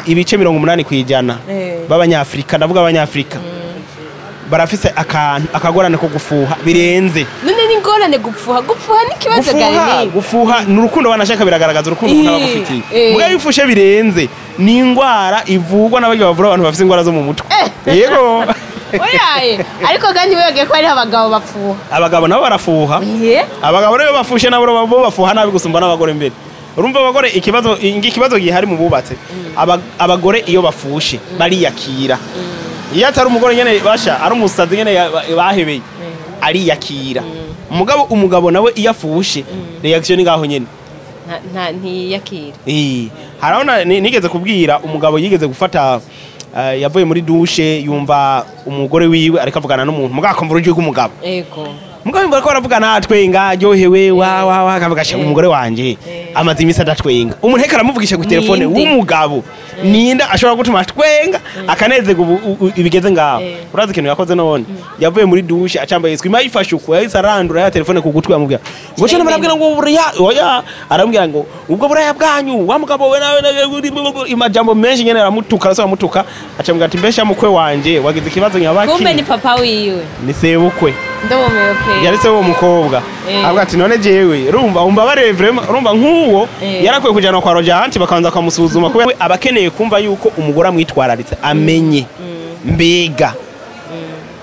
Ibice 80% b'Abanyafrika, ndavuga Abanyafrika, barafise akantu akagorane ko gufuha birenze. None ni ingorane gupfuha? Gupfuha ni ikibazo? Gufuha, Gari. Gufuha ni urukundo, wanashaka biragaragaza urukundo umuntu aba agufitiye. Mugabo iyo ufushe birenze, ni ingwara ivurwa n'abarya bavura abantu bafise ingwara zo mu mutwe, yego. Oyaye, ariko kandi wibagiye ko hariho abagabo bapfuha. Abagabo nabo barafuha. Abagabo rero bafushe nabo bo bafuha nabi gusumba n'abagore. Mbere urumva abagore, ikibazo gihari mu bubatse, abagore iyo bafushe bariyakira. Iyo atari umugore nyene basha ari umusazi nyene bahebeye, ariyakira. Umugabo nawe iyo afushe, reaction ni ngaho nyene. Ntiyakira. Harabona nigeze kubwira umugabo yigeze gufata, yavuye muri douche, yumva umugore wiwe ariko avugana n'umuntu, mugabo akumva urujwi rw'umugabo. Mugabo yumva ariko baravugana atwenga, aryohewe, wa wa wa, akavuga: "Sha, umugore wanje amaze iminsi adatwenga." Umuntu ariko aramuvugisha ku telefone Ninde? w'umugabo, ninde ashobora gutuma atwenga akanezerwa ibigeze ngaho? Urazi ikintu yakoze none? Yavuye muri douche acambaye eswima, yifashe uko, yahise arandura ya telefone ku gutwi, amubwira ngo cyo barabwira ngo buraya oya, arambwira ngo ubwo buraya bwanyu wa mugabo we nawe imajambo menshi nyene, aramutuka, arasaba aramutuka, acambwira ati: "Mbesha mukwe wanje wagize ikibazo nyabaki?" Kumbe ni papa wiwe. Ni sebukwe. Ndomumewe pe. Yaretse uwo mukobwa. Avuga ati: "None jewe urumva umbabarire vraiment." Urumva nk'uwo yarakwiye kujyanwa kwa Rojanti, bakabanza bakamusuzuma, kubera aba akeneye kumva yuko umugore amwitwararitse, amenye mbega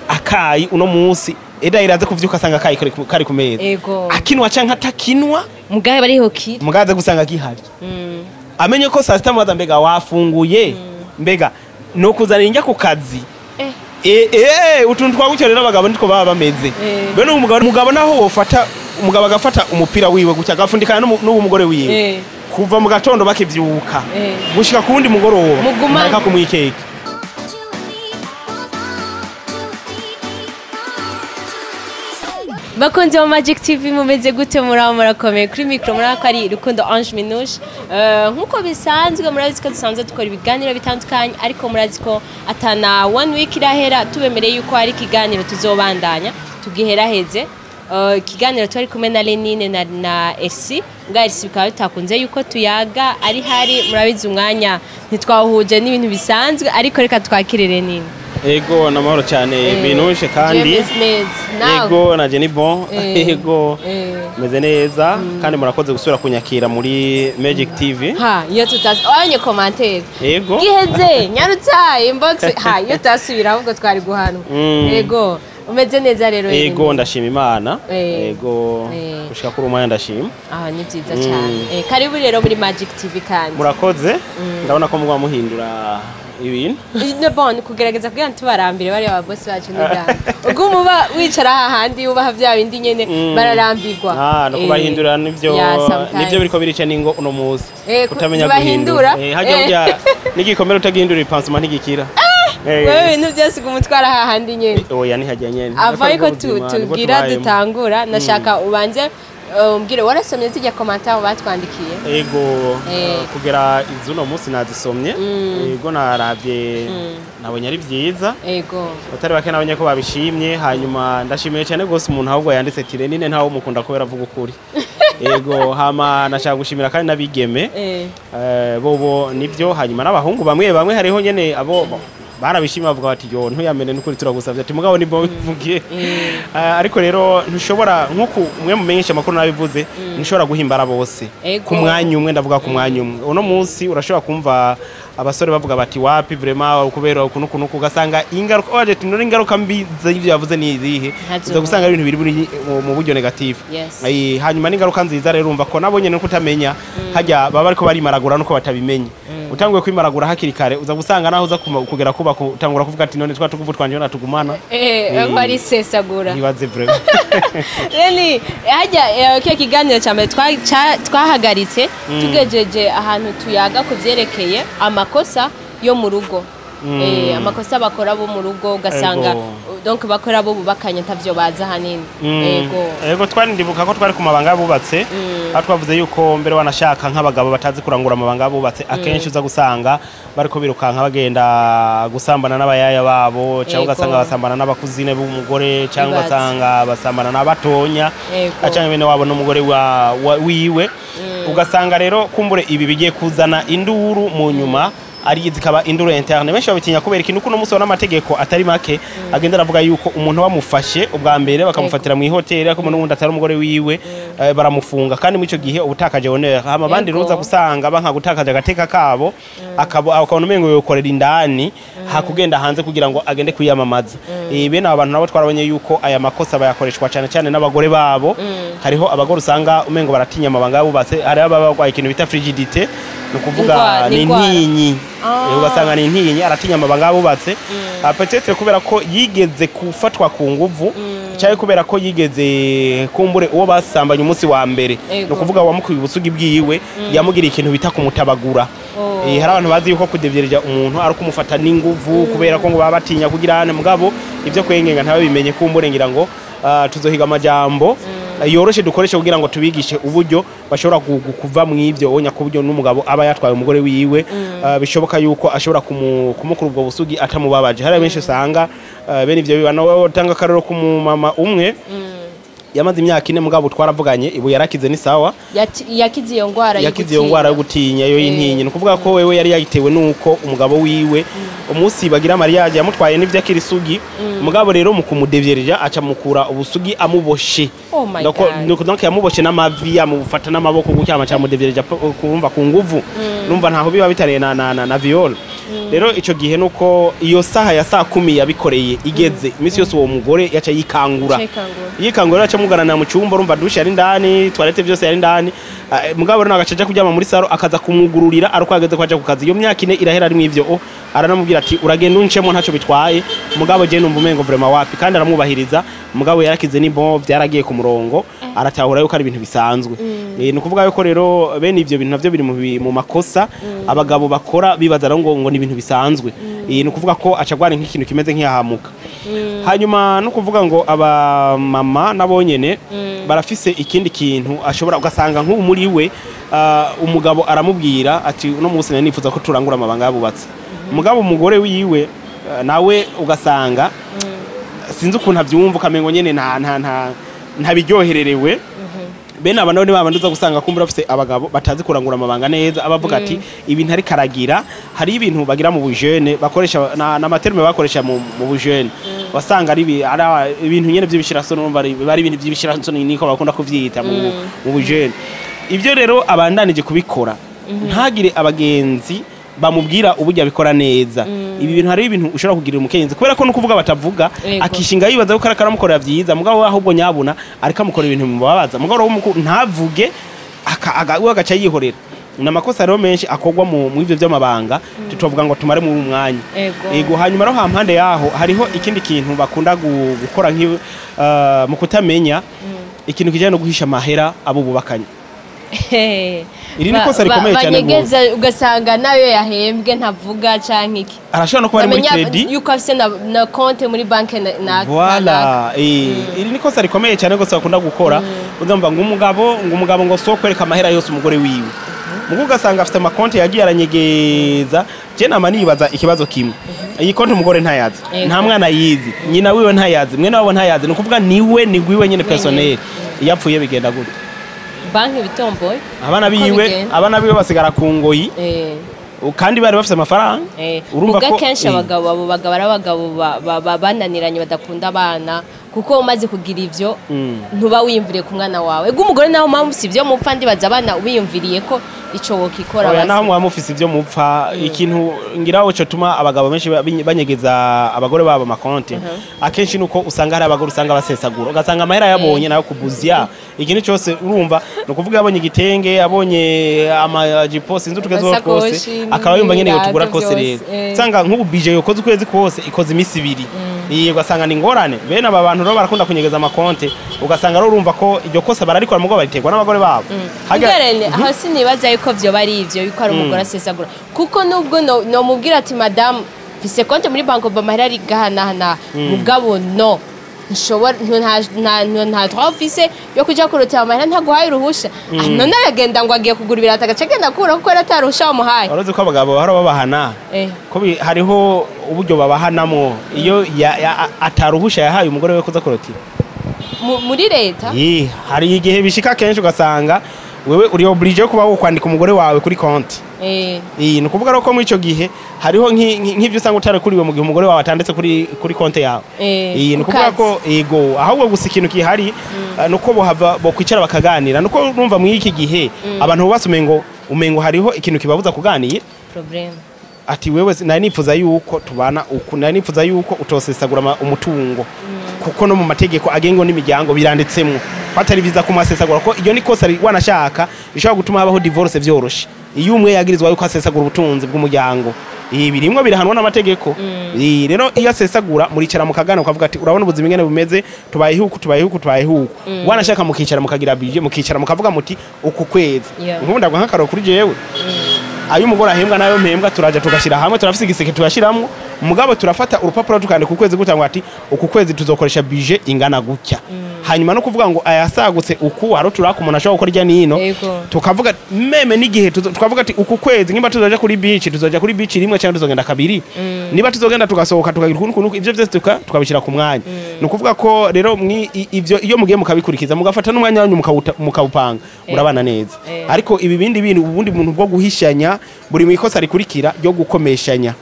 akayi uno munsi eda iraze kuvyuka asanga akayi kari ku meza, akinwa canke atakinwa. Mugabe bariho kiri. Mugabe aze gusanga gihari, amenye ko saa sita mubaza: "Mbega wafunguye? Mbega no kuzanira indya ku kazi?" Utuntu twagutyo rero abagabo nitwo baba bameze. Bene umugabo naho wofata umugabo agafata umupira wiwe gutya, agafundikana n'uwo mugore wiwe, kuva mu gatondo bakivyuka gushika ku wundi mugoroba, Mugumane. ntareka kumwikeka. Bakunzi ba Magic TV, mumeze gute? Muraba murakomeye? Kuri micro muri ko ari Rukundo Ange Minouche. Nkuko bisanzwe, murabizi ko dusanzwe dukora ibiganiro bitandukanye, ariko murazi ko atana one week irahera tubemereye yuko hari ikiganiro tuzobandanya tugiheraheze. Ikiganiro twari kumwe na Lenine na Elsie, bwa Elsie bikaba bitakunze yuko tuyaga ari hari, murabizi umwanya ntitwawuhuje n'ibintu bisanzwe, ariko reka twakire Lenine. Ego, namahoro cyane Minouche, kandi James neza nawe? Ego, naje ni bon. Ego, meze neza, kandi murakoze gusubira kunyakira muri Magic TV. Ha, iyo tutazi wabonye commentaire giheze nyarutsa inbox, ha, iyo tutasubira ahubwo twari guhanwa. Ego, umeze neza rero? Ego, ndashima Imana. Ego, gushika kuri umwanya ndashima. Aha ni byiza cyane. Karibu rero muri Magic TV kandi. Murakoze, ndabona ko mugwa muhindura ibintu. Ne bon, kugerageza kugira ngo tubarambire bariya ba boss bacu n'igana ubwo umuba wicara hahandi ubaha bya bindi nyene, bararambirwa. Ah, no kubahindura nivyo. Yeah, sometimes. Nivyo biriko birica ningo uno musi. Kutamenya Kubahindura? guhindura. Hajya burya n'igikomere utagihindura ipansuma ntigikira. Wewe ibintu byose ugumutwara hahandi nyene. Oya, ni hajya nyene. Ava ariko Niko ubuzima, nibwo tugira tubayemo. dutangura, nashaka ubanze umbwire, warasomye zijya commentaire batwandikiye? Ego, kugera izuno munsi nazisomye. Ego, naravye, nabonye ari byiza. Batari bake nabonye ko babishimye. Hanyuma ndashimiye cyane gose umuntu ahubwo yanditse ati: "Renine ntawe umukunda kubera avuga ukuri." Ego, hama nashaka gushimira kandi n'abigeme. Bobo nivyo, hanyuma n'abahungu bamwe bamwe hariho nyene abo barabishimye, bavuga bati: "Yo, ntuyamene n'ukuri, turagusavye." Ati: "Mugabo ni bo bivugiye." Ariko rero ntushobora, nkuko umwe mumenyesha amakuru nabivuze, ntushobora guhimbara bose ku mwanya umwe. Ndavuga ku mwanya umwe, uno munsi urashobora kumva abasore bavuga bati: "Wapi vraiment, kubera ukuntu ukuntu," ugasanga ingaruka waje ati: "None ingaruka mbi z'ivyo yavuze ni izihe?" Ntazo. Uza gusanga ari ibintu biri mu buryo négatif. Hanyuma n'ingaruka nziza rero, urumva ko nabo nyene kutamenya hajya baba bariko barimaragura nuko batabimenye. Utanguye kwimaragura hakiri kare, uza gusanga naho uza kugera kuba utangura kuvuga ati: "None twa tuguvu twanje natugumana?" Ko ari sesagura. Ntibaze vraiment. Reni, hajya kiya kiganiro cya mbere twahagaritse tugejeje ahantu tuyaga ku vyerekeye amakosa yo mu rugo. Amakosa bakora bo mu rugo, ugasanga donc bakora bo bubakanye ntavyo bazi ahanini. Ego. Ego, twari ndibuka ko twari ku mabanga y'abubatse, aho twavuze yuko mbere wanashaka nk'abagabo batazi kurangura amabanga y'abubatse, akenshi uza gusanga bariko birukanka bagenda gusambana n'abayaya babo, cyangwa ugasanga basambana n'abakuzine b'umugore, cyangwa Ibaze. ugasanga basambana n'abatonya cyangwa bene wabo n'umugore wiwe. Ugasanga rero kumbure ibi bigiye kuzana induru mu nyuma. Ari zikaba induru interne. Benshi babitinya kubera ikintu kuno munsi n'amategeko atari make agenda aravuga yuko umuntu bamufashe ubwa mbere bakamufatira mu ihoteli ariko n'ubundi atari umugore wiwe, baramufunga, kandi muri ico gihe ubutakaje honneur. Hama abandi ruza gusanga banka gutakaje agateka kabo, akabona umengo yokorera indani hakugenda hanze kugira ngo agende kwiyamamaza. Bene aba bantu nabo twarabonye yuko aya makosa bayakoreshwa cyane cyane n'abagore babo. Hariho abagore usanga umengo baratinya amabanga yabubatse, hari ababa barwaye ikintu bita frigidité, ni ukuvuga ni intinyi. Ugasanga ni intinyi, aratinya amabanga yabubatse, peut-être kubera ko yigeze kufatwa ku nguvu, cyangwa kubera ko yigeze kumbure uwo basambanye umunsi wa mbere, ni ukuvuga wamukuye ubusugi bwiwe, yamugiriye ikintu bita kumutabagura. Hari abantu bazi yuko kudevyereja umuntu ari kumufata n'inguvu, kubera ko ngo baba batinya kugira ane, mugabo ivyo kwengenga ntababimenye. Kumbure ngira ngo tuzohiga amajambo yoroshe dukoreshe kugira ngo tubigishe uburyo bashobora kuva mu ivyo onya, ku buryo n'umugabo aba yatwaye umugore wiwe, bishoboka yuko ashobora kumukura ubwo busugi atamubabaje. Hari benshi usanga bene ivyo biba. Nawe utanga akarero ku mama umwe yamaze imyaka 4, mugabo twaravuganye, ibu yarakize, ni sawa. Yakize iyo ngwara? Yakize iyo ngwara yo gutinya, yo y'intinyi. Ni ukuvuga ko wewe yari yayitewe nuko umugabo wiwe umunsi bagira mariage yamutwaye n'ivyo akiri isugi, mugabo rero mu kumudevyereja aca mukura ubusugi amuboshe. Oh my Donc God. donc yamuboshe n'amavi, amufata n'amaboko gutya, amaca amudevyereja kumva ku nguvu. Numva ntaho biba bitariye na viol. Rero ico gihe nuko iyo saha ya saa 10 yabikoreye igeze, iminsi yose uwo mugore yaca yikangura. Yikangura. Yikangura, aca muganana mu cyumba. Urumva douche yari indani, toilette byose yari indani. Mugabo rero agaca aja kuryama muri salon, akaza kumwugururira ariko ageze ko aja ku kazi. Iyo myaka 4 irahera ari mw'ivyo. O aranamubwira ati: "Uragenda uncemo, ntacyo bitwaye, mugabo je numva umengo vraiment wapi." Kandi aramwubahiriza. Mugabo yarakize, ni bon, byaragiye ku murongo, aratahura yuko ari ibintu bisanzwe. Ni ukuvuga yuko rero bene ivyo bintu navyo biri mu makosa abagabo bakora, bibaza rero ngo ni ibintu bisanzwe. Ni ukuvuga ko aca agwara nk'ikintu kimeze nk'ihahamuka. Hanyuma no kuvuga ngo abamama nabo nyene barafise ikindi kintu ashobora, ugasanga nk'ubu muri we, umugabo aramubwira ati: "Uno munsi nari nifuza ko turangura amabanga yabubatse." Mugabo umugore wiwe, nawe ugasanga sinzi ukuntu avyumva, ukamengo nyene nta ntabiryohererewe. Bene aba nabo ni babandi uza gusanga kumbura bafise abagabo batazi kurangura amabanga neza, abavuga ati ibintu ariko aragira. Hari ibintu bagira mu bujene bakoresha n'ama termes bakoresha mu bujene, wasanga ari ibintu nyene vy'ibishirasoni. Urumva bari ibintu vy'ibishirasoni, niko bakunda kuvyita mu bujene. Ibyo rero abandanije kubikora, ntagire abagenzi bamubwira uburyo abikora neza. Ibi bintu, hari ibintu ushobora kugirira umukenyezi kubera ko nukuvuga batavuga, akishinga yibaza ko ariko aramukorera vyiza, mugabo we ahubwo nyabuna ariko amukorera ibintu bimubabaza. Mugabo rero ntavuge, we agaca yihorera. Ni amakosa rero menshi akorwa mu ivyo vy'amabanga, tutovuga ngo tumare mu mwanya. Ego. Hanyuma rero hampande yaho hariho ikindi kintu bakunda gukora mu kutamenya, ikintu kijanye no guhisha amahera abo bubakanye. Iri ni ikosa rikomeye cyane. Banyegeza, ugasanga nayo yahembwe ntavuga canke iki. Arashobora no kuba ari muri Bamenya crédit. yuko afise na compte muri banke na Voilà, iri ni kosa rikomeye cyane gose bakunda gukora. Uzumva ngo umugabo ngo so kwereka amahera yose umugore wiwe, mugo ugasanga afite amakonti yagiye aranyegeza. Je nama nibaza ikibazo kimwe: iyi konti umugore ntayazi, nta mwana yizi, nyina wiwe ntayazi, mwene wabo ntayazi, ni ukuvuga niwe ni gwiwe nyene personnel. Iyo apfuye bigenda gute? Banki bitomboye. Abana Uko biwe, bigenda. abana biwe basigara ku ngoyi, kandi bari bafite amafaranga. Urumva Ubwo ko akenshi abagabo, abo bagabo ari abagabo bananiranye, badakunda abana, kuko umaze kugira ivyo ntuba wiyumviriye ku mwana wawe. Ego, umugore naho mpamvu si ivyo mupfa, ndibaza abana wiyumviriye ko ico wokikora. Oya, basi. naho mwaba mufise ivyo mupfa, ikintu ngira cyo tuma abagabo benshi banyegeza abagore babo amakonti akenshi nuko usanga hari abagore usanga basesagura, ugasanga amahera yabonye nayo kubuzya ikintu cyose. Urumva, ni ukuvuga yabonye igitenge, abonye amajipo, sinzi utugezeho twose, Amasakoshi, akaba yumva nyene n'ibirato yotugura twose. vyose, Rero usanga nk'ubu budget yokoze ukwezi kose ikoze imisi 2. Ugasanga ni ingorane. Bene aba bantu rero barakunda kunyegeza amakonti, ugasanga rero urumva ko iryo kosa bararikora, mugabo bariterwa n'abagore babo. Ingorane aho sinibaza yuko vyoba ari ivyo, yuko ari umugore asesagura, kuko nubwo nomubwira ati: "Madamu, mfise konte muri banki, amahera ari gahanahana," mugabo no nshobora nta droit ufise yo kuja kurotera amahera ntaguhaye uruhusha. Ah, none aragenda ngo agiye kugura ibirato, agaca agenda akura kuko yari ataruhusha wamuhaye. Waruzi ko abagabo bahora babahana, ko hariho uburyo babahanamwo iyo ataruhusha yahaye umugore we kuza kurotira? Muri leta? Hari igihe bishika kenshi ugasanga Wewe uri obligé kuba wokwandika umugore wawe kuri konti. Ni ukuvuga rero ko muri ico gihe hariho nk'ivyo usanga utarekuriwe mu gihe umugore wawe atanditse kuri konti yawe. Ni Ku ukuvuga kazi. ko ego, ahubwo gusa ikintu gihari nuko bohava bokwicara bakaganira, nuko urumva muri iki gihe abantu bubatse umengo hariho ikintu kibabuza kuganira. Problème. Ati wewe nari nifuza yuko tubana uku, nari nifuza yuko utosesagura umutungo, kuko no mu mategeko agenga n'imiryango biranditsemwo ko atari vyiza kumasesagura, ko iyo ni kosa wanashaka rishobora gutuma habaho divorce vyoroshe iyo umwe yagirizwa yuko asesagura ubutunzi bw'umuryango. Ibi birimwo birahanwa n'amategeko. Rero iyo asesagura, muricara mukagana, ukavuga ati urabona ubuzima ingene bumeze, tubayeho uku, tubayeho uku, tubayeho uku. Wanashaka mukicara mukagira budget, mukicara mukavuga muti uku kwezi, nk'ubu ndagwa nk'akaroro kuri jewe, ayo umugore ahembwa nayo mpembwa turaja tugashyira hamwe, turafise igiseke tuyashiramwo, mugabo turafata urupapuro tukandika ukwezi gutangwa ati uku kwezi tuzokoresha budget ingana gutya. Hanyuma no kuvuga ngo ayasagutse uku, haro turaka umuntu ashobora gukora irya nino. Tukavuga même n'igihe tukavuga ati uku kwezi nimba tuzoja kuri beach, tuzoja kuri beach rimwe cyangwa tuzogenda kabiri, niba tuzogenda tugasohoka tukagira ukuntu ukuntu, ivyo vyose tukabishira ku mwanya. Ni ukuvuga ko rero ivyo iyo mugiye mukabikurikiza, mugafata n'umwanya wanyu mukawupanga, murabana neza. Ariko ibi bindi bintu, ubundi buntu bwo guhishanya, buri mu ikosa rikurikira ryo gukomeshanya,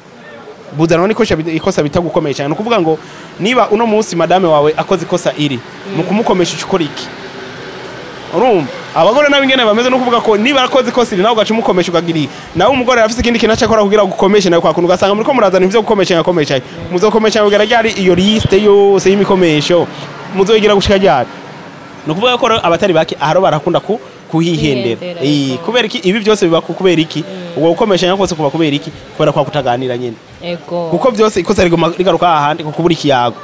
buzanwa n'ikosa ikosa bita gukomeshanya. Ni ukuvuga ngo niba uno munsi madame wawe akoze ikosa iri, mu kumukomesha uca ukora iki? Urumva abagore nabo ingene bameze. No kuvuga ko niba akoze ikosa iri, nawe ugaca umukomesha ukagira iyi, nawe umugore arafise ikindi kintu aca akora kugira ngo ukomeshe nawe kwa kuntu, ugasanga muriko murazana ivyo gukomesha, ngakomesha muzokomesha kugera ryari? Iyo liste yose y'imikomesho muzoyigira gushika ryari? Ni ukuvuga ko rero abatari bake aharo barakunda ku kuhihendera. Kwihendera, Kubera iki ibi byose biba kubera iki? Ubwo gukomesha kose kuba kubera iki? Kubera kwa kutaganira nyene. Kuko byose ikosa riguma rigaruka ahandi, kuko kubura ikiyago.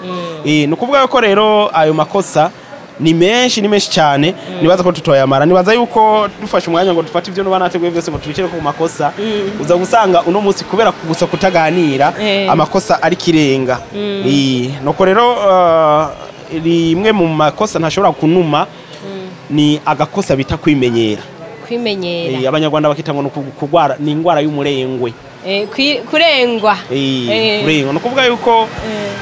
Ni ukuvuga ko rero ayo makosa ni menshi, ni menshi cyane. Nibaza ko tutoyamara. Nibaza yuko dufashe umwanya ngo dufate ibyo nuba nateguye byose ngo tubicire ku makosa, uza gusanga uno munsi kubera gusa kutaganira amakosa ari kirenga. Nuko rero rimwe mu makosa ntashobora kunuma ni agakosa bita kwimenyera. Kwimenyera. Abanyarwanda bakita ngo ni kugwara, ni ingwara y'umurengwe. Kurengwa. Kurengwa. Ni ukuvuga yuko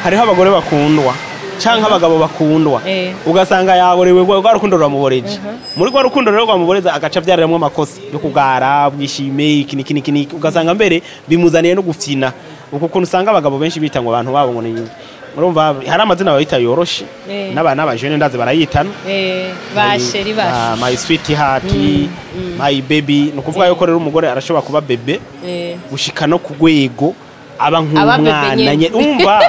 hariho abagore bakundwa canke abagabo bakundwa, ugasanga yaborewe, rwa rukundo ruramuboreje. Muri rwa rukundo rero rwamuboreza, agaca avyariramwo amakosa yo kugara bwishime, iki niki niki niki, ugasanga mbere bimuzaniye no gufyina. Uko kuntu usanga abagabo benshi bita ngo abantu babo ngo ni, urumva hari amazina bayita yoroshe, n'abana n'abajene ndazi barayitana. Ba chéri, ba Ah, my sweet heart, my baby. Ni ukuvuga yuko rero umugore arashobora kuba bébé gushika no ku rwego aba Aba bébé nk'umwana nyene. nyene, umva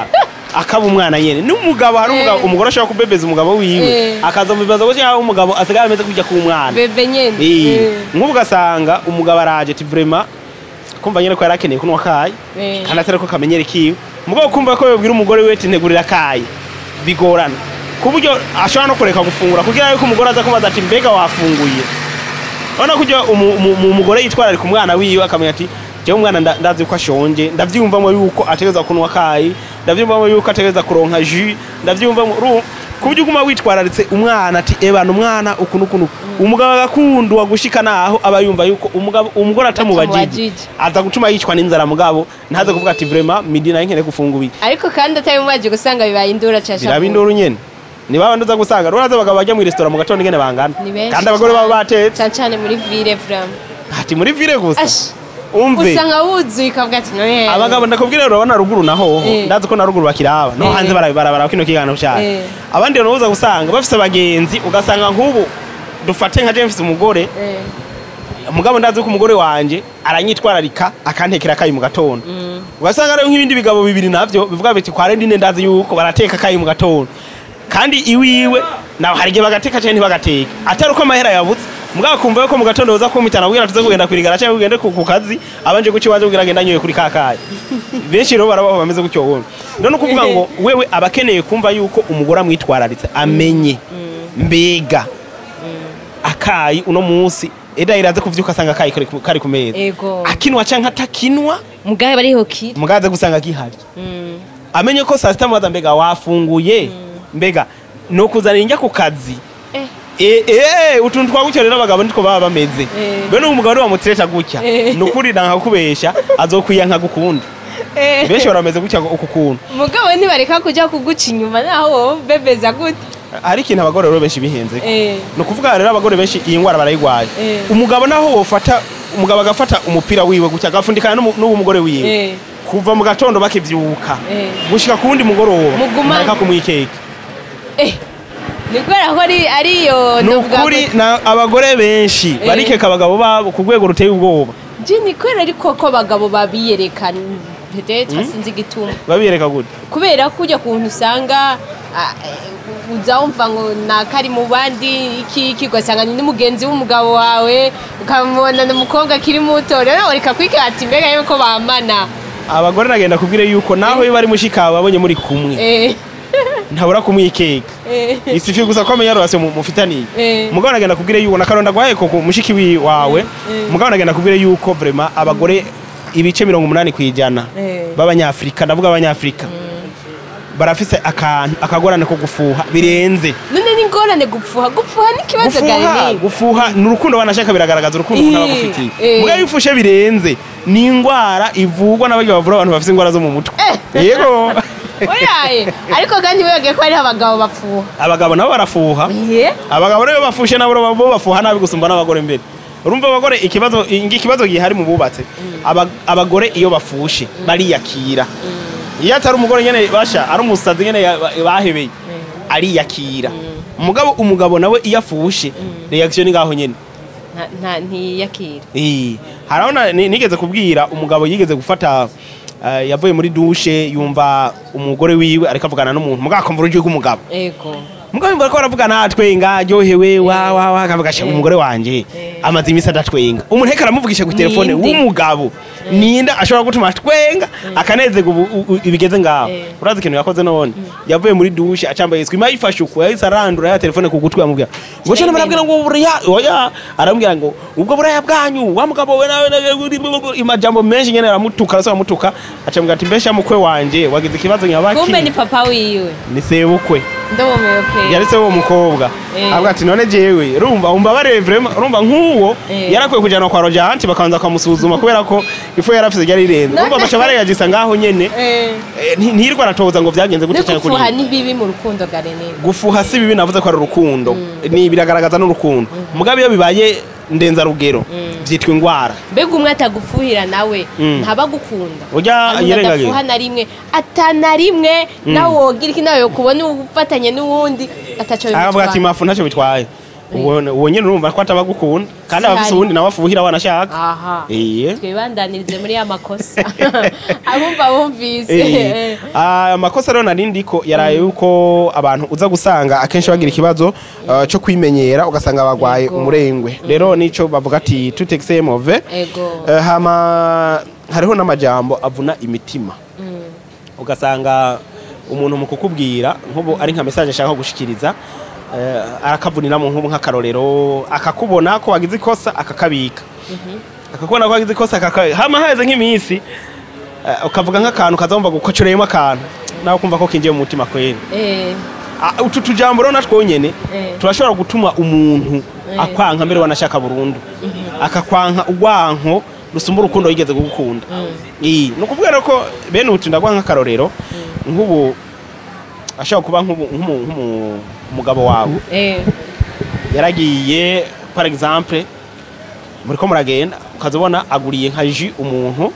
akaba umwana nyene n'umugabo. Hari umugabo, umugore ashobora kubebeza umugabo wiwe, akazomubaza ko cyangwa umugabo asigaye ameze kujya ku mwana. Bébé nyene. Nk'ubu ugasanga umugabo araje ati vraiment kumva nyene ko yari akeneye kunywa kayi, kandi atari ko kamenyere kiwe, mugabo kumva ko yobwira umugore wiwe ati ntegurira kayi bigorana, ku buryo ashobora no kureka gufungura kugira yuko umugore aza kumubaza ati mbega wafunguye? Urabona ko ujya umugore yitwararika umwana wiwe, akamenya ati jewe umwana ndazi ko ashonje, ndavyumvamo yuko ategereza kunywa kayi, ndavyumvamo yuko ategereza kuronka jus, ndavyumvamo ku buryo uguma witwararitse umwana ati ebana umwana uku n'uku. Umugabo agakundwa gushika naho aba yumva yuko umugabo, umugore atamubajije Atamubajije. aza gutuma yicwa n'inzara, mugabo ntaze kuvuga ati vraiment midi nari nkeneye gufungura iki. Ariko kandi atabimubaje gusanga bibaye indura cyasha. Biraba induru nyene. Ni babandi uza gusanga ruraza abagabo bajya mu restaurant mu gatondo ingene bangana, Ni benshi. kandi abagore baba batetse. Cyane cyane muri ville vraiment. Ati muri ville gusa. Ash. Umve, Usanga wuzuye ukavuga ati none abagabo ndakubwira rero, urabona ruguru naho, ndazi ko na ruguru bakiraba no hanze barabara kino kiganiro cyane. Abandi rero uza gusanga bafise abagenzi, ugasanga nk'ubu dufate nka je mfise umugore, mugabo ndazi ko umugore wanje aranyitwararika, akantekera akayi mu gatondo. Ugasanga rero nk'ibindi bigabo bibiri navyo bivuga biti kwa Rendine ndazi yuko barateka akayi mu gatondo, kandi iwiwe nawe hari igihe bagateka canke ntibagateke, atari uko amahera yabuze, mugabo kumva yuko mu gatondo uza kumitana kugira tuze kugenda kwirigara canke kugende ku kazi, abanje guca iwanje kugira agenda anyoye kuri kakayi. Benshi rero barabaho bameze gutyo. Wowe none ukuvuga ngo wewe aba akeneye kumva yuko umugore amwitwararitse, amenye mbega akayi uno munsi eda iraze kuvyuka asanga akayi kari ku meza, akinwa canke atakinwa. Mugabe bariho kiri. Mugaze gusanga gihari, amenye ko saa sita mubaza mbega wafunguye, mbega no kuzanira injya ku kazi. Utuntu twa gutyo rero abagabo nitwo baba bameze. Bene umugabo ni wamutereta gutya, nukuri nkakubesha azokwiyanka gukunda. Benshi barameze gutya uku kuntu. Mugabo ntibareka kuja kuguca inyuma naho wowe bebeza gute. Hari ikintu abagore rero benshi bihenze. Ni ukuvuga rero abagore benshi iyi ndwara barayigwaye. Umugabo naho wofata, umugabo agafata umupira wiwe gutya, agafundikana n'uw'umugore wiwe, kuva mu gatondo bakivyuka gushika ku wundi mugoroba, Mugumane. ntareka kumwikeka. Ni kubera ko ariyo Ni novuga. ukuri na abagore benshi barikeka abagabo babo ku rwego ruteye ubwoba. Je ni kubera ariko ko abagabo babiyereka, peut-être sinzi igituma. Babiyereka gute? Kubera ko ujya kuntu usanga uza wumva ngo nakari mu bandi, iki iki, ugasanga ni n'umugenzi w'umugabo wawe, ukamubona ni umukobwa akiri muto, rero ureka kwikira ati mbega yuko bamana. Abagore nagenda kubwire yuko naho iyo bari mushikawe babonye muri kumwe, ntabura kumwikeka. Isifi gusa ko amenya relation mufitaniye. Mugabo nagenda kubwire yuko nakaronda gwaye ko mushiki wawe. Mugabo nagenda kubwire yuko vraiment abagore ibice 80% b'abanyafrika, ndavuga abanyafrika, barafise akantu akagorane ko gufuha birenze. None ni ingorane gupfuha? Gupfuha ni ikibazo? Gufuha Garene. Gufuha ni urukundo, wanashaka biragaragaza urukundo umuntu aba agufitiye. Mugabo iyo ufushe birenze ni indwara ivurwa n'abaryo bavura abantu bafise indwara zo mu mutwe. Yego. Oyaye, ariko kandi wibagiye ko hariho abagabo bapfuha. Abagabo nabo barafuha. Abagabo rero bafushe nabo bo bafuha nabi gusumba n'abagore. Mbere urumva abagore ikibazo gihari mu bubatse, abagore iyo bafushe bariyakira. Iyo atari umugore nyene basha ari umusazi nyene bahebeye, ariyakira. Umugabo nawe iyo afushe, reaction ni ngaho nyene. Ntiyakira. Harabona nigeze kubwira umugabo yigeze gufata, yavuye muri douche, yumva umugore wiwe ariko avugana n'umuntu, mugabo akumva urujwi rw'umugabo. Mugabo yumva ko baravugana atwenga, aryohewe, wa wa wa, akavuga sha umugore wanje amaze iminsi adatwenga, umuntu ariko aramuvugisha ku telefone Ninde? w'umugabo ninde ashobora gutuma atwenga akanezerwa ibigeze ngaho? Urazi ikintu yakoze none? Yavuye muri douche acambaye eswima, yifashe uko, yahise arandura ya telefone ku gutwi, amubwira ngo cyo barabwira ngo buriya oya, arambwira ngo ubwo buraya bwanyu wa mugabo we nawe imajambo menshi nyene, aramutuka, arasaba amutuka, acambwira ati mbesha mukwe wanje wagize ikibazo nyabaki? Kumbe ni papa wiwe. Ni sebukwe. Ndomumewe pe. Yaretse uwo mukobwa avuga ati none jewe urumva umbabarire vraiment, urumva nk'uwo yarakwiye kujanwa kwa Rojanti bakabanza bakamusuzuma, kubera ko ifu yarafise ryari rirenze. Urumva baca barayagisa ngaho nyene. Ntiyirirwa aratoza ngo vyagenze gute No canke gufuha kuriya. ni bibi mu rukundo, Garene? Gufuha si bibi, navuze ko ari urukundo, ni biragaragaza n'urukundo. Mugabo iyo bibaye ndenzarugero vyitwa ingwara. Mbega umwe atagufuhira nawe ntaba agukunda? Urya Hari umuntu yirengagiza. adafuha na rimwe, atana rimwe, nawe wogira iki, nawe kubona ufatanye n'uwundi ataco Akavuga ati bimutwara. Mafu ntacyo bitwaye. Uwo nyene urumva ko ataba agukunda kandi aba afise Sihari. uwundi nawe afuhira wanashaka. Aha. Iye. Twibandanirize muri ya makosa, abumva bumvise. Amakosa rero nari ndiko yaraye yuko abantu uza gusanga akenshi bagira ikibazo cyo kwimenyera, ugasanga bagwaye umurengwe. Rero nico bavuga ati tout excès est mauvais. Hama hariho n'amajambo avuna imitima, ugasanga umuntu mu kukubwira nk'ubu ari nka message ashaka gushikiriza, arakavuniramo. Nk'ubu nk'akarorero, akakubona ko wagize ikosa akakabika, akakubona ko wagize ikosa akakabika, hama haheze nk'iminsi, ukavuga nk'akantu kazumva gukocoreyemo akantu, nawe kumva ko kinjiye mu mutima kweri. Utu tujambo rero natwo nyene turashobora gutuma umuntu akwanka mbere wanashaka burundu, akakwanka urwanko rusumba urukundo yigeze kugukunda. Ni ukuvuga rero ko bene utu ndagwa nk'akarorero, nk'ubu ashobora kuba nk'ubu umugabo wawe yaragiye, par exemple muriko muragenda, ukazobona aguriye nka jus umuntu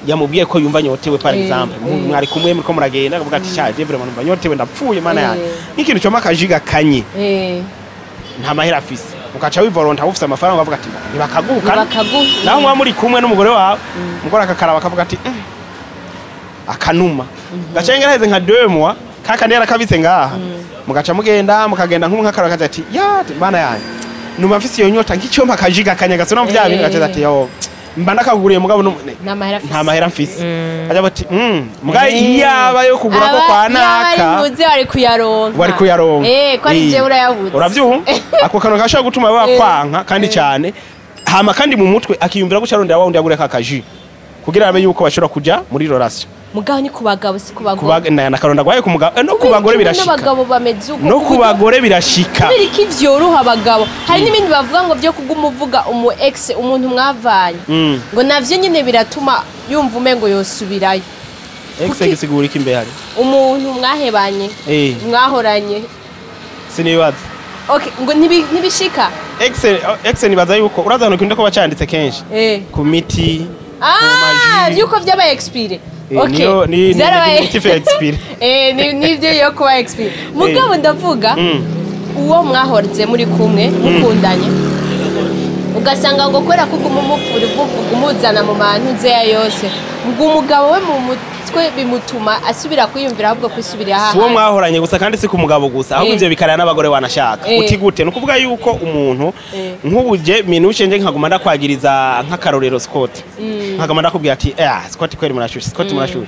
yamubwiye ko yumva nyotewe, par exemple mwari kumwe muriko muragenda, akavuga ati sha je vraiment numva nyotewe, ndapfuye mana yanjye, nk'ikintu coma akaji gakanye, nta mahera afise, ukaca wivoronta ufise amafaranga, ukavuga ati ntibakaguka. Ntibakaguha. Naho muba muri kumwe n'umugore wawe, umugore akakaraba akavuga ati akanuma gaca ngeraheze nka 2 mois kakandi yarakabitse ngaha, mugaca mugenda mukagenda nk'ubu nk'akaraba kaja ati ya mana yanjye numva mfise iyo nyota nk'icyo akaji gakanye gasona vya bintu, gaca ati yo mba ndakaguriye mugabo Nta mahera afise. Nta mahera mfise, aja bati mugabo iyaba yo kugura ko kwa naka Yaba ari wari kuyaronka. Wari kuyaronka. Ko ari jewe urayabuze. Uravyumva ako kantu gashobora gutuma bakwanka kandi cyane, hama kandi mu mutwe akiyumvira guca arondera wa wundi yaguriye ka kaji kugira abe yuko bashobora kuja muri relation. Mugabo ni ku bagabo, si ku bagore. Kubaga na karonda gwaye ku mugabo, no ku bagore birashika. N'abagabo bameze uko. No ku bagore birashika. Kubera iki vyoroha abagabo? Hari n'ibindi bavuga ngo vyo kuguma uvuga umu ex, umuntu mwavanye, ngo navyo nyine biratuma yumva umengo yosubirayo. Ex gisigura iki mbere hari? Umuntu mwahebanye, mwahoranye. Sinibaza. Okay, ngo ntibishika. Ex nibaza yuko uraza hano kunda ko bacanditse kenshi ku miti. Yuko vyabaye expire. Okay. Ni miti fe expire. Nivyo yo kuba expire. Mugabo ndavuga uwo mwahorze muri kumwe mukundanye, ugasanga ngo kubera ko uguma umupfura umuzana mu bantu zeya yose, ngo umugabo we mu mutwe bimutuma asubira kwiyumvira ahubwo kwisubirira aha. Si uwo mwahoranye gusa kandi si ku mugabo gusa, ahubwo ivyo bikarana n'abagore wanashaka. Uti gute? Ni ukuvuga yuko umuntu nk'ubu je Minouche nje nkaguma ndakwagiriza nk'akarorero Scott, nkaguma ndakubwira ati Scott kweri murashushe, Scott murashushe,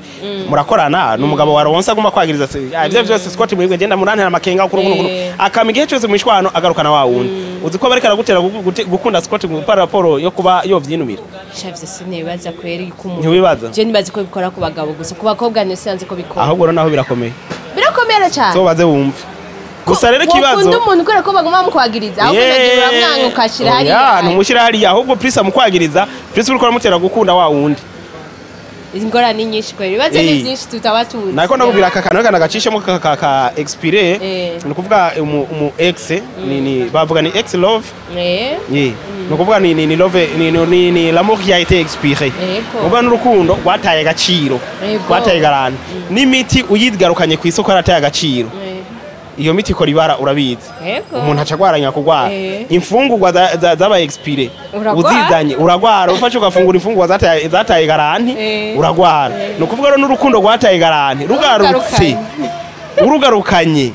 murakorana n'umugabo wa Ronsa aguma kwagiriza ivyo vyose Scott mwebwe genda murantera amakenga kuri kuno akama igihe cyose mwishwano agarukana wa wundi. Uzi ko bareka aragutera gukunda Scott mu raporo yo kuba yovyinumira. Shavye sinibaza kweri ku muntu. Ntiwibaza? Je nibaza ko bikora ku bagabo gusa, ku bakobwa nisanze ko bikora. Ahubwo rero naho birakomeye. Birakomera cyane. So baze wumve. Gusa rero ikibazo ukunda umuntu kubera ko baguma bamukwagiriza, ahubwo nagira uramwanga ukashira hariya. Ntumushyira hariya, ahubwo Prince amukwagiriza, Prince uriko aramutera gukunda wa wundi. Ingorane nyinshi kweri, ibibazo ni byinshi tutaba tuzi. Nako ndakubwira aka kantu kana gacishemo ka expire, ni ukuvuga umu ex ni bavuga ni ex love. Ni ukuvuga ni love ni l'amour qui a été expiré. Uba n'urukundo rwataye agaciro, rwataye garante. N'imiti uyigarukanye ku isoko yarataye agaciro. Iyo miti ikora ibara urabizi. Umuntu aca agwaranya kugwara. Imfungurwa zabaye expire uzizanye uragwara, ufashe ugafungura imfungurwa zataye garanti uragwara. Ni ukuvuga rero n'urukundo rwataye garanti rugarutse urugarukanye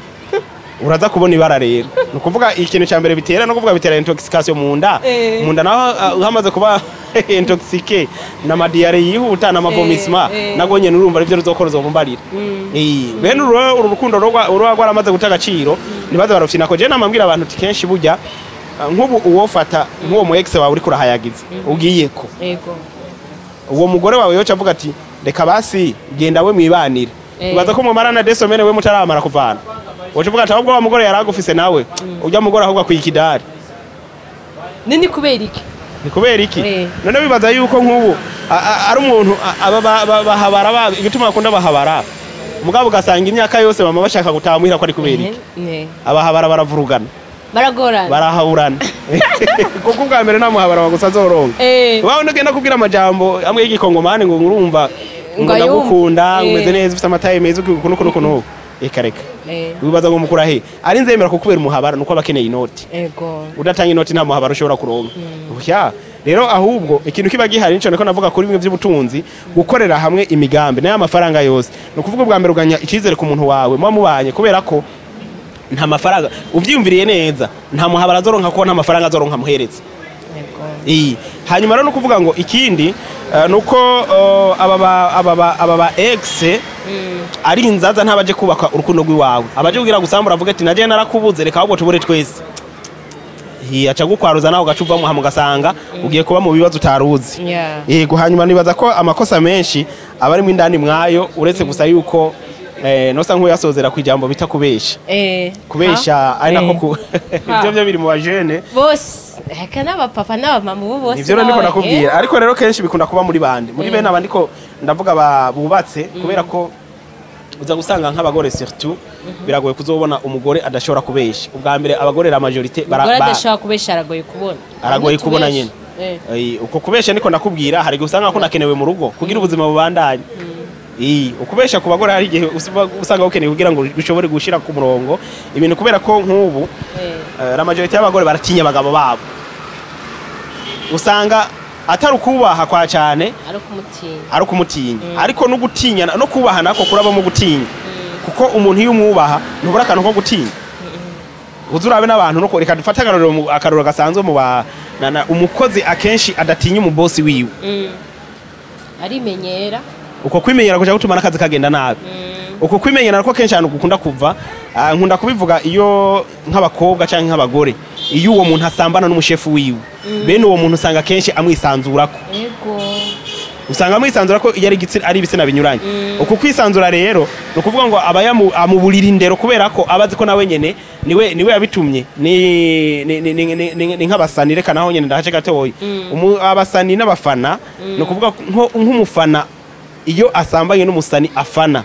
uraza kubona ibara rero. Ni ukuvuga ikintu cya mbere bitera no kuvuga bitera intoxication mu nda. Mu nda naho hamaze kuba intoxiqué na madiare yihuta na mavomissement nago nyene urumva arivyo ruzokora uzovumbarira. Bene uru rukundo rwa rwaramaze guta agaciro nibaze barufina ko je namambwira abantu ti kenshi burya nk'ubu uwofata nk'uwo mu ex wawe uri kurahayagiza ugiyeko. Yego. Uwo mugore wawe yoca avuga ati reka basi genda we mwibanire. Ubaza ko mumarana desomene we mutaramara kuvana. Woca uvuga ati ahubwo wa mugore yaragufise nawe ujya mugore ahubwo kwikidari. Nini kubera iki? Ni kubera iki? None bibaza yuko nk'ubu ari umuntu bahabara igituma bakunda bahabara mugabo ugasanga imyaka yose mama bashaka gutamuhira ko ari kubera iki? Abahabara baravurugana, baragorana, barahaburana. Kuko ubwa mbere namuhabara gusa azoronka. Wawe ndagenda kubwira amajambo amwe y'igikongomani ngo urumva ngo ndagukunda umeze neza ufite amataye meza ukuntu ukuntu ukuntu. Eka reka. Wibaza ngo mukura he? Ari nzemera kukubera umuhabara nuko abakeneye inoti. Ego. Udatanga inoti nta muhabara ushobora kuronka. Oya. Rero ahubwo ikintu kiba gihari nico niko navuga kuri bimwe by'ubutunzi gukorera hamwe imigambi nayo amafaranga yose. No kuvuga ubwa mbere uganya ikizere ku muntu wawe muba mubanye kubera ko nta mafaranga uvyiyumviriye neza nta muhabara azoronka ko nta mafaranga azoronka muheretse. Ego. Hanyuma rero no kuvuga ngo ikindi nuko aba ex ari inzaza ntabaje kubaka urukundo rw'iwawe, abaje kugira gusambura avuga ati naje narakubuze reka ahubwo tubure twese. Aca gukwaruza nawe ugaca uva mugasanga ugiye kuba mu bibazo utaruzi. Yego. Hanyuma nibaza ko amakosa menshi aba ari mu indani mwayo uretse gusa yuko nosa nk'uyasozera ku ijambo bita kubesha. Kubesha ari nako ibyo byo biri mu bajene bose reka n'abapapa n'abamama ubu bose. Nivyo niko nakubwira, ariko rero kenshi bikunda kuba muri bande muri bene abandi ko ndavuga bubatse kubera ko uza gusanga nk'abagore surtout biragoye kuzobona umugore adashobora kubesha. Ubwa mbere abagore la majorité badashobora kubesha aragoye kubona. Aragoye kubona nyene. Uko kubesha niko nakubwira hari gusanga ko nakenewe mu rugo kugira ubuzima bubandanye. Ukubesha ku bagore hari igihe usanga ukeneye kugira ngo ushobore gushira ku murongo ibintu kubera ko nk'ubu la majorité y'abagore baratinya abagabo babo. Usanga atari kubaha kwa cyane ari kumutinya ariko no gutinya no kubaha nako kuraba mu gutinya kuko umuntu iyo umwubaha ntubura akantu ko gutinya. Uzurabe n'abantu no reka dufate akarorero gasanzwe mu ba umukozi akenshi adatinya umubosi wiwe arimenyera. Uko kwimenyera kuja gutuma nakazi kagenda nabi. Uko kwimenyera nako kenshi ahantu gukunda kuva nkunda kubivuga iyo nk'abakobwa canke nk'abagore iyo uwo muntu asambana n'umushefu wiwe bene uwo muntu usanga kenshi amwisanzurako. Yego. Usanga amwisanzura ko iyo ari igitsina ari ibitsina binyuranye. Uko kwisanzura rero no kuvuga ngo aba amuburira indero kubera ko abazi ko nawe nyene niwe yabitumye ni nk'abasani reka naho nyene ndahace gatoyi. Abasani n'abafana no kuvuga nk'umufana iyo asambanye n'umusani afana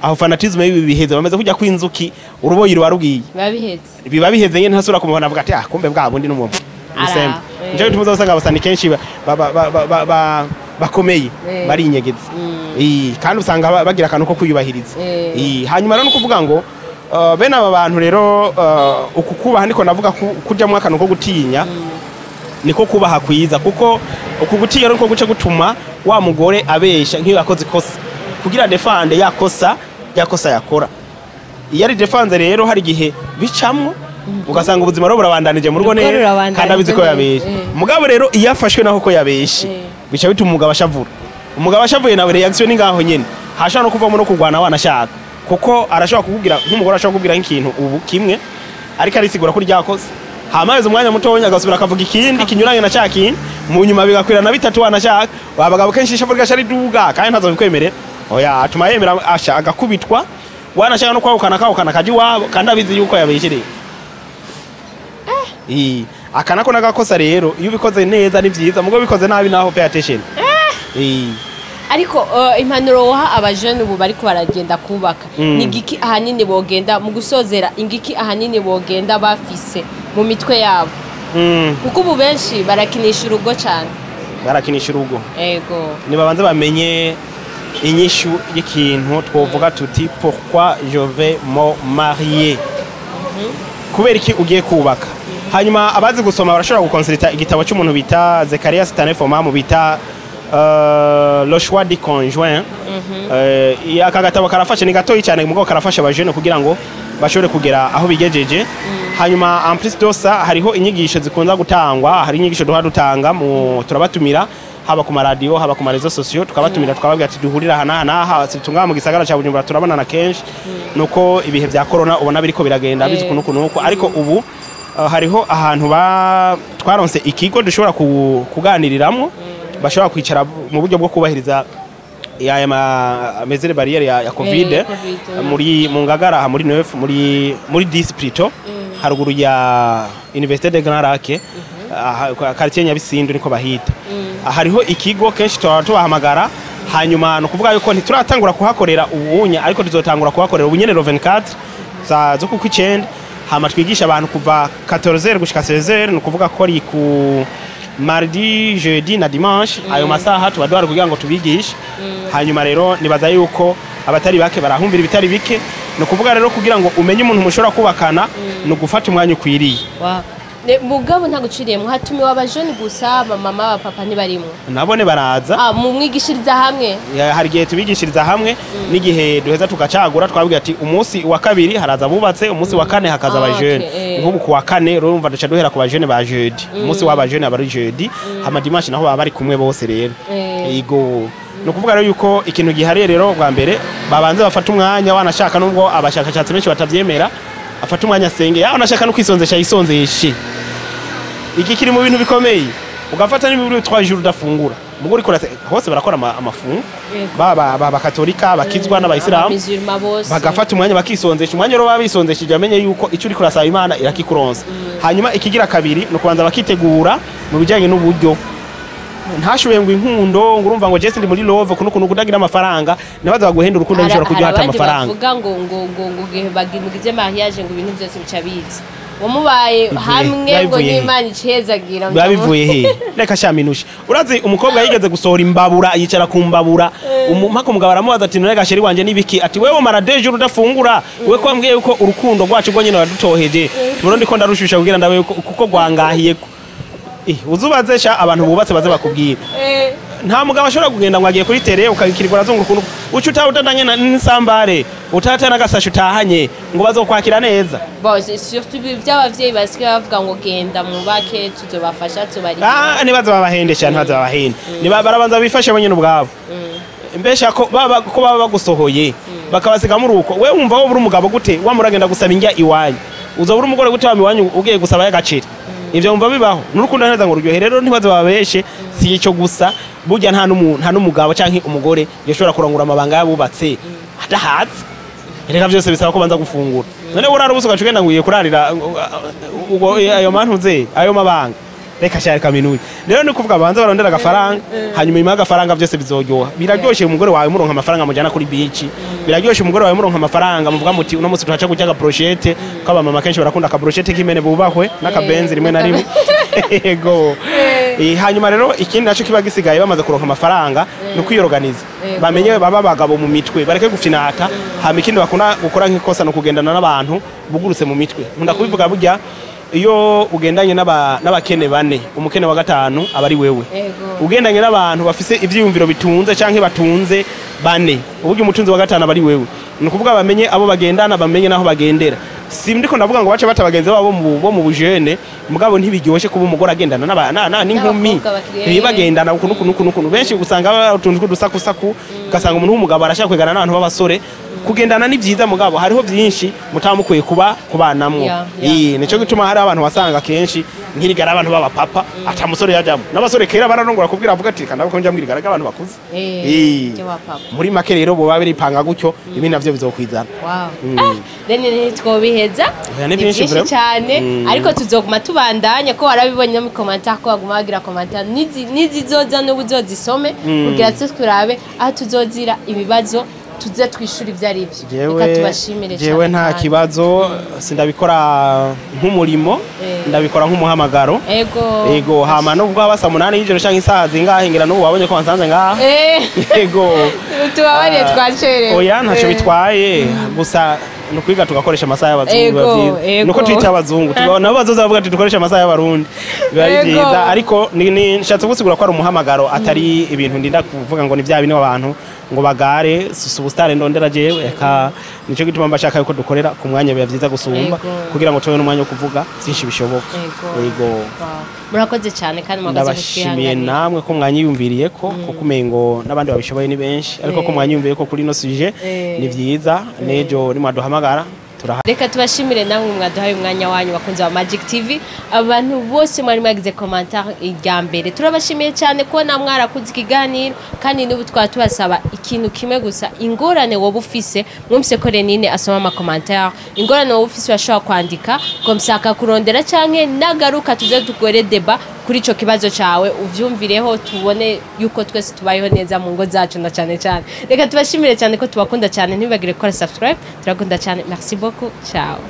Aho fanatisme y'ibi biheze, bamaze kujya kwinzuki, uruboyi ruba rugiye. Biba biheze. Biba biheze nyene, ntasubira kumubona, avuga ati: "Ah, kumbe bwa bundi n'umuntu." Ara, Nisembe nico gituma uzasanga abasani kenshi bakomeye barinyegeza. Kandi usanga bagira akantu ko kwiyubahiriza. Hanyuma rero no kuvuga ngo bene aba bantu rero, uku kubaha niko navuga kujamwo akantu ko gutinya, niko kubaha kwiza, kuko uku gutinya niko guca gutuma wa mugore abesha nk'iyo yakoze ikosa kugira défendre yakosa yakosa yakora. Iyo ari défense rero, hari igihe bicamwo ugasanga ubuzima rero burabandanije mu rugo Urugo neza, rurabandanije kandi abizi ko neza, yabeshe. Mugabo rero iyo afashwe naho ko yabeshe, bica bituma umugabo ashavura. Umugabo ashavuye nawe, réaction ni ngaho nyene, hashobora no kuvamo no kurwana wanashaka, kuko arashobora kukubwira, nk'umugore ashobora kukubwira nk'ikintu ubu kimwe ariko arisigura ko ryakoze, hama umwanya mutonya agasubira akavuga ikindi kinyuranye na cya kindi, mu nyuma bigakwirana bitatu wanashaka. Abagabo kenshi ishavu rigaca riduga, kandi ntazobikwemerera, oya, atuma yemera asha agakubitwa, wanashaka no kwahukana, akahukana akaja iwabo, kandi abizi yuko yabeshereye. Aka nako nagakosa rero, iyo ubikoze neza ni vyiza, mugo ubikoze nabi naho pay attention. Ariko impanuro woha abajene ubu bariko baragenda kubaka, ni igiki ahanini bogenda, mu gusozera, ingiki ahanini bogenda bafise mu mitwe yabo? Kuko ubu benshi barakinisha urugo cyane. Barakinisha urugo. Ego. Nibabanze bamenye inyishu y'ikintu twovuga tuti: "Pourquoi je vais me marier?" Kubera iki ugiye kubaka? Hanyuma abazi gusoma barashobora gukonsulta igitabo cy'umuntu bita Zekaria Stanley Foma, bita Le choix du conjoint. Aka gatabo karafasha, ni gatoyi cyane, mugabo karafasha abajene kugira ngo bashobore kugera aho bigejeje. Hanyuma en plus de ça, hariho inyigisho zikunda gutangwa, hari inyigisho duha dutanga mu turabatumira, haba ku maradiyo, haba ku ma réseaux sociaux, tukabatumira, tukababwira ati duhurira aha n'aha n'aha. Tungaha mu gisagara cya Bujumbura turabonana kenshi, nuko ibihe bya corona ubona biriko biragenda bizi ukuntu ukuntu, ariko ubu hariho ahantu ba twaronse ikigo dushobora kuganiriramwo, bashobora kwicara mu buryo bwo kubahiriza aya ma mesures barrières ya Covid. Covid, Muri mu Ngagara aha muri 9, muri 10 plutôt, haruguru ya Université de Grand Lac, aha, quartier Nyabisindu niko bahita. Hariho ikigo kenshi tubahamagara. Hanyuma ni ukuvuga yuko ntituratangura kuhakorera ubunya, ariko tuzotangura kuhakorera ubu nyene le 24 za zo kuko icenda, hama twigisha abantu kuva 14h gushika 16h. Ni ukuvuga ko ari ku mardi, jeudi na dimanche, ayo masaha tuba duhari kugira ngo tubigishe. Hanyuma rero nibaza yuko abatari bake barahumvira ibitari bike. Ni ukuvuga rero, kugira ngo umenye umuntu mushobora kubakana, ni ugufata umwanya ukwiriye. Wow. Mugabo ntaguciriyemwo, hatumiwe abajeni gusa, abamama, abapapa ntibarimwo? Nabone baraza. Ah, mumwigishiriza hamwe? Hari igihe tubigishiriza hamwe, n'igihe duheza tukacagura, twabwira ati umunsi wa kabiri haraza abubatse, umunsi wa kane hakaza abajene. Nk'ubu ku wa kane rero urumva duca duhera ku bajene ba jeudi, umunsi w'abajene aba ari jeudi, hama dimanche naho baba bari kumwe bose rero. Yego, ni ukuvuga rero yuko ikintu gihariye rero, bwa mbere babanze bafate umwanya, wanashaka nubwo abashakashatsi benshi batavyemera, afate umwanya asenge, yawe anashaka no kwisonzesha yisonzeshe. Iki kiri mu bintu bikomeye, ugafata n'ibiburi 3 jours udafungura, mugo uriko hose barakora amafungo, baba abakatolika, abakizwa n'abayisilamu. Abamizirima bose. Bagafata umwanya bakisonzesha. Umwanya rero baba bisonzesheje, bamenye yuko icyo uriko urasaba Imana irakikuronsa. Hanyuma ikigira kabiri ni ukubanza bakitegura mu bijyanye n'uburyo. Ntashoboye ngo inkundo, ngo urumva ngo Jesse ndi muri love kuno kuno, kudagira amafaranga ntibaza baguhenda urukundo. Nishobora Hari kuryoha ata abandi amafaranga. bavuga ngo gihe mugize mariage ngo ibintu byose bica biza, wamubaye Bivuye- hamwe ngo bivuye he? n'Imana icezagira. Biba bivuye he? Reka sha minushe, urazi umukobwa yigeze gusohora imbabura, yicara ku mbabura, mpaka umugabo aramubaza ati: "None gasheri wanje nibiki?" Ati: "Wewe mara deux jours udafungura, we ko wambwiye yuko urukundo rwacu rwo nyene wadutoheje, burundi ko ndarushusha kugira ndabe yuko kuko rwangahiye." Uzubaze sha abantu bubatse baze bakubwira. Nta mugabo ashobora kugenda ngo agiye kuri terrain, ukakirirwa arazunguruka ukuntu uca utaha udadanye n'isambare, utahata n'agasashe utahanye, ngo bazokwakira neza. Bon, c'est surtout by'abavyeyi basigaye bavuga ngo genda mwubake, tuzobafasha, tubarihira. Ah, ntibaze babahende cyane, ntibaze babahende. Niba barabanza bifashe bonyine ubwabo, mbesha ko baba ko baba bagusohoye bakabasiga muri uko, we wumva wowe uri umugabo gute wamuragenda gusaba indya iwanyu? Uzoba uri umugore gute wama iwanyu ugiye gusaba y'agaciro? Ivyo wumva bibaho n'urukundo neza ngo ruryohe? Rero ntibaze babeshe, si ico gusa, burya nta n'umuntu, nta n'umugabo canke umugore yoshobora kurangura amabanga y'abubatse adahaze. Reka byose bisaba ko banza gufungura. None urara ubusa ugaca ugenda ngo ugiye kurarira ubwo ayo mantuze ayo mabanga. Reka shari kaminuza. Rero ni kuvuga banza barondera agafaranga, hanyuma nyuma y'agafaranga byose bizoryoha. Biraryoshe umugore wawe muronka amafaranga mujana kuri beach. Biraryoshe umugore wawe muronka amafaranga muvuga muti uno munsi turaca kurya brochette, ko abamama kenshi barakunda ka brochette k'imene bubahwe n'akabenzi rimwe na rimwe. Yego. Hanyuma rero ikindi naco kiba gisigaye bamaze kuronka amafaranga ni kwiyorganiza. Bamenye baba bagabo mu mitwe, bareke gufinata. Hama ikindi bakunda gukora nk'ikosa no kugendana n'abantu bugurutse mu mitwe. Nkunda kubivuga burya iyo ugendanye n'abakene bane, umukene wa gatanu aba ari wewe. Ugendanye n'abantu bafise ivyiyumviro bitunze canke batunze bane, uburyo umutunzi wa gatanu aba ari wewe. Ni ukuvuga bamenye abo bagendana, bamenye naho bagendera. Si ndiko ndavuga ngo bace batabagenzi babo bo mu bujene, mugabo ntibiryoshe kuba umugore agendana n'inkumi ntibagendana ukuntu benshi usanga utuntu tw'udusakusaku, ugasanga umuntu w'umugabo arashaka kwegana n'abantu b'abasore. Kugendana ni byiza mugabo hariho byinshi mutamukwiye kuba kubanamwo. Nico gituma hari abantu wasanga kenshi nkirigara abantu baba papa ata musore yajamo. N'abasore kera bararongora kubwira avuga ati kanda ko njya mwirigara abantu bakuze. Muri make rero bo babiri panga gutyo ibi navyo bizokwizana. Then twobiheza ni byinshi cyane, ariko tuzoguma tubandanya ko warabibonye mu commentaire ko baguma bagira commentaire nizizoza n'ubuzozisome kugira turabe aho tuzozira ibibazo tuze twishura ivyo ari byo. Reka tubashimire cyane. Jewe nta kibazo, sindabikora nk'umurimo, ndabikora nk'umuhamagaro. Ego. Hama nubwo haba saa 8 y'ijoro canke isaha zingahe, ngira n'ubu wabonye ko wansanze ngaha. Ego. Tubabariye twacerewe. Oya ntaco bitwaye, gusa nukwiga tugakoresha amasaha y'abazungu. Nuko twita abazungu nabo bazoza bavuga ati dukoresha amasaha y'abarundi, biba ari byiza. Ariko nshatse gusigura ko ari umuhamagaro, atari ibintu ndinda kuvuga ngo ni bya bine abantu ngo bagare ubusitani ndondera jewe. Eka nico gituma mbashaka yuko dukorera ku mwanya, biba byiza gusumba kugira ngo tube n'umwanya wo kuvuga byinshi bishoboka. Yego. Murakoze cyane kandi mwakoze. Ndabashimiye namwe ko mwanyiyumviriye ko kuko umengo n'abandi babishoboye ni benshi, ariko ko mwanyiyumviriye ko kuri no sujet ni byiza. Nejo nimwaduhamagara. Reka tubashimire namwe mwaduhaye umwanya wanyu, bakunze wa Magic TV. Abantu bose mwari mwagize commentaire irya mbere, turabashimiye cyane ko namwe mwarakunze ikiganiro. Kandi n'ubu twaba tubasaba ikintu kimwe gusa: ingorane woba ufise, mwumvise ko Lenine asoma ama commentaire, ingorane woba ufise urashobora kwandika komsaka kurondera canke nagaruka tuze dukore débat kuri ico kibazo cawe, uvyumvireho tubone yuko twese tubayeho neza mu ngo zacu. Na cyane cyane reka tubashimire cyane ko tubakunda cyane. Ntibagire gukora subscribe, turakunda cyane. Merci beaucoup, ciao.